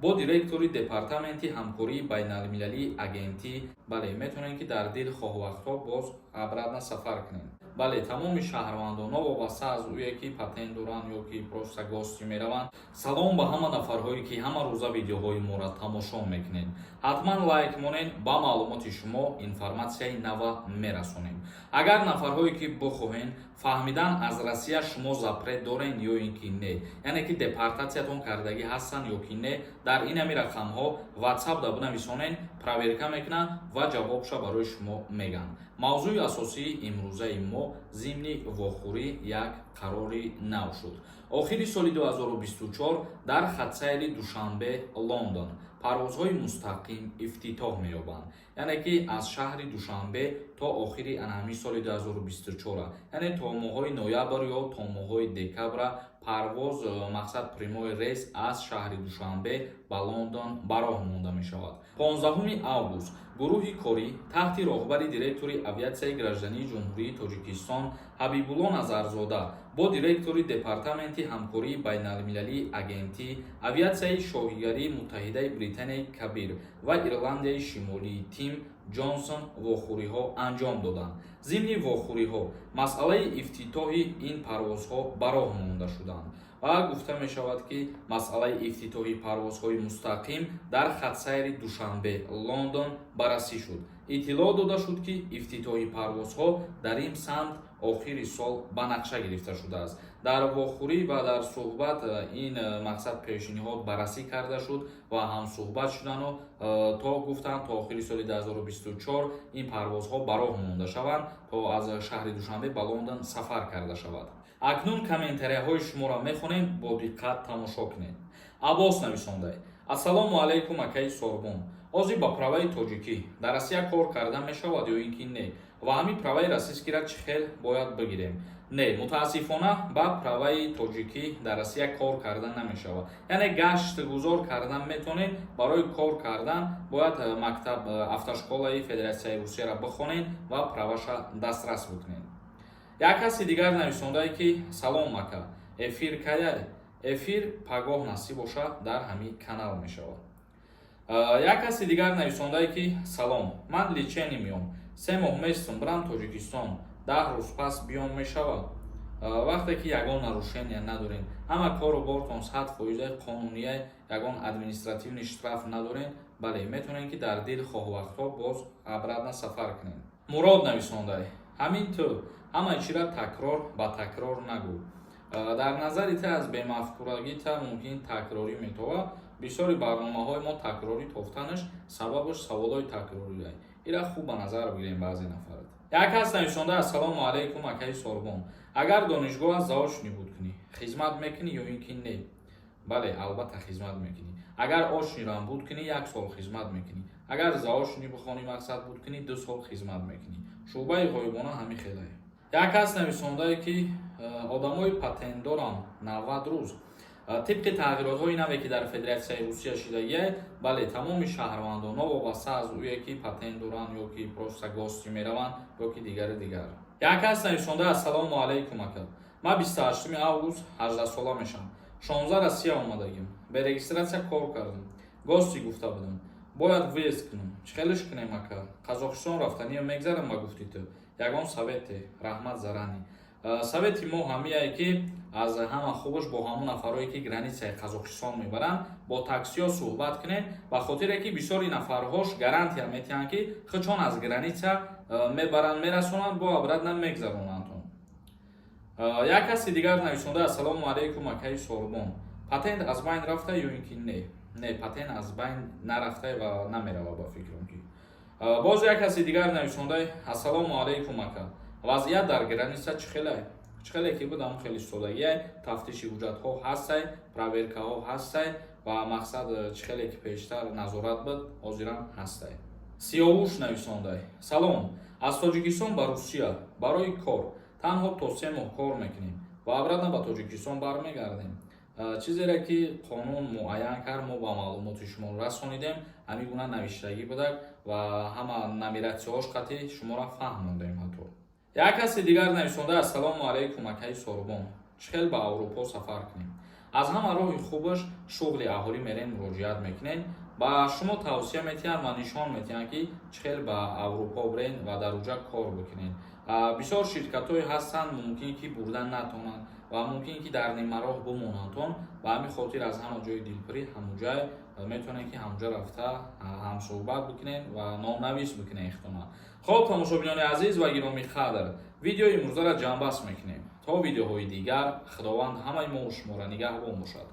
Бо директори департаменти ҳамкории байналмилалии агентӣ. Бале, метавонем, ки дар дилхоҳ вақтҳо боз обратно сафар кунем. Бале, тамоми шаҳрвандонҳо, вобаста аз ӯе ки патент доранд ё ки просто гости мераванд. Салом ба ҳама нафарҳое, ки ҳама рӯза видеоҳои моро тамошо мекунед. Ҳатман лайк монед, ба маълумоти шумо информатсияи нава мерасонем. Агар нафарҳое ки бихоҳен фаҳмидан, аз Россия шумо запрет дорен ё ин ки не, яъне ки депортатсиятон кардагӣ ҳастанд ё ки не, дар инами рақамҳо WhatsApp да бинависонен, проверка мекунанд ва ҷавобша барои шумо мегӯянд. Мавзӯи асосии имрӯзаи мо зимни вохӯрӣ як қарори нав шуд. Охири соли 2024 дар хатсайри Душанбе Лондон парвозҳои мустақим ифтитоҳ меёбанд, яъне ки аз шаҳри Душанбе то охири анҳами соли 2024, яъне то моҳҳои ноябр ё то моҳҳои декабра парвоз, мақсад, прямой рейс аз шаҳри Душанбе ба Лондон ба роҳ монда мешавад. 15 август гурӯҳи корӣ таҳти роҳбари директори авиатсияи граждании Ҷумҳурии Тоҷикистон Ҳабибулло Назарзода бо директори департаменти ҳамкории байналмилалии агентӣ авиатсияи Шоҳигарии Муттаҳидаи Британияи Кабир ва Ирландияи Шимолии Тим Ҷонсон вохӯриҳо анҷом доданд. Зимни вохӯриҳо масъалаи ифтитоҳи ин парвозҳо ба роҳ монда шуданд ва гуфта мешавад, ки масъалаи ифтитоҳи парвозҳои мустақим дар хатсайри Душанбе Лондон баррасӣ шуд. Иттилоъ дода шуд, ки ифтитоҳи парвозҳо дар ин самт охири сол ба нақша гирифта шудааст. Дар вохӯрӣ ва дар суҳбат ин мақсад пешниҳод баррасӣ карда шуд ва ҳамсуҳбат шудану то гуфтанд, то охири соли 2024 ин парвозҳо ба роҳ монда шаванд, то аз шаҳри Душанбе ба Лондон сафар карда шавад. Акнун комментарияҳои шуморо мехонем, бо диққат тамошо кунед. Аббос нависондай: «Ассалому алайкум, акаи Сорбон. Ҳозир ба праваи тоҷикӣ дар Россия кор карда мешавад ё ин ки не? Ва ҳамин праваи российскийра чӣ хел бояд бигирем?» Не, мутаассифона, ба праваи тоҷикӣ дар Россия кор карда намешавад, яъне гаштгузор кардан метавонед. Барои кор кардан бояд мактаб, автошколаи Федератсияи Русияро бихонед ва праваша дастрас бикунед. Як каси дигар нависондае, ки: «Салом, ака, эфир каяй?» Эфир пагоҳ насиб бошад, дар ҳамин канал мешавад. Як каси дигар нависондае, ки: «Салом, ман лечение меом, 3 моҳ местум, бирам Тоҷикистон, 10 рӯз пас биём, мешавад?» Вақте ки ягон нарушения надорем, ҳама кору бортон 100 фоизаи қонуния, ягон административный штраф надорем, бале, метавонем, ки дар дилхоҳ вақтҳо боз обратно сафар кунем. Мурод нависондай: «Ҳамин ту ҳамаи чиро такрор ба такрор нагӯ». Дар назари та аз бемафкурагӣ та мумкин такрорӣ метовад. Бисёри барномаҳои мо такрорӣ тофтанаш сабабаш саволҳои такрорӣ. Ира хуб ба назар бигирем баъзе нафарат. Як кас нависонда: «Ассалому алайкум, акаи Сорбон. Агар донишгоҳ заочный буд кунӣ, хизмат мекунӣ ё ин ки не?» Бале, албатта, хизмат мекунӣ. Агар очныйрам буд кунӣ, як сол хизмат мекунӣ. Агар заочный бихонӣ, мақсад, буд кунӣ, 2 сол хизмат мекунӣ. Шӯъбаи ғоибона ҳамин хелае. Як кас нависондае, ки одамои патентдорам 90 рӯз. Тибқи тағйиротҳои наве, ки дар Федератсияи Русия шидагиай, бале, тамоми шаҳрвандонҳо, вобаста аз ӯе ки патент доранд ё ки просто гости мераванд ё ки дигари дигар. Як кас нависонда: «Ассалому алайкум, ака. Ман 28 август 18сола мешавам. 16 Россия омадагим, бе регистрация кор кардам, гости гуфта будам, бояд выезд кунам. Чӣ хелиш кунем, ака? Қазоқистон рафтаниё мегзарам ба гуфти ту. Ягон совете, раҳмат заранее». Совети мо ҳамияе, ки аз ҳама хубаш бо ҳамон нафарое, ки границаи Қазоқистон мебаранд, бо таксиҳо суҳбат кунед, ба хотире ки бисёри нафарҳош гарантия метиҳанд, ки худшон аз граница мебаранд, мерасонанд, бо обратно мегзаронандтон. Як каси дигар нависонда: «Ассалому алайкум, акаи Сорбон. Патент аз байн рафта ё ин ки не?» Не, патент аз байн нарафта ва намерава, ба фикрам ки. Боз як каси дигар нависонда: «Ассалому алайкум, ака. Вазъият дар граница чӣ хелай?» Чӣ хеле ки буд, ҳамон хеле истодагиай. Тафтиши ҳуҷҷатҳо ҳастай, проверкаҳо ҳастай ва мақсад, чӣ хеле ки пештар назорат буд, ҳозирам ҳастай. Сиёвуш нависондай: «Салом. Аз Тоҷикистон ба Русия барои кор танҳо то 3 моҳ кор мекунем ва обратно ба Тоҷикистон бармегардем». Чизере ки қонун муайян кард, мо ба маълумоти шумо расонидем. Ҳамин гуна навиштагӣ будак ва ҳама нумератсияҳош қатъи шуморо фаҳмондем. Ҳатто як каси дигар нависонда: «Ассалому алайкум, акаи Сорбон. Чӣ хел ба Аврупо сафар кунем?» Аз ҳама роҳи хубаш шуғли аҳолӣ мерен, муроҷиат мекунед, ба шумо тавсия метиҳанд ва нишон метиҳанд, ки чӣ хел ба Аврупо бирен ва дар уҷа кор бикунед. Бисёр ширкатҳое ҳастанд, мумкин ки бурда натонанд ва мумкин ки дар нимароҳ бимонандтон. Ба ҳамин хотир аз ҳама ҷои дилпурӣ ҳамуҷай метавонед, ки ҳамуҷа рафта ҳамсӯҳбат бикунед ва номнавис бикунед ихтона. Хоб, тамошобинони азиз ва гиромӣ қадр, видеои имрӯзаро ҷамъбаст мекунем. То видеоҳои дигар Худованд ҳамаи мо шуморо нигаҳбон бошад.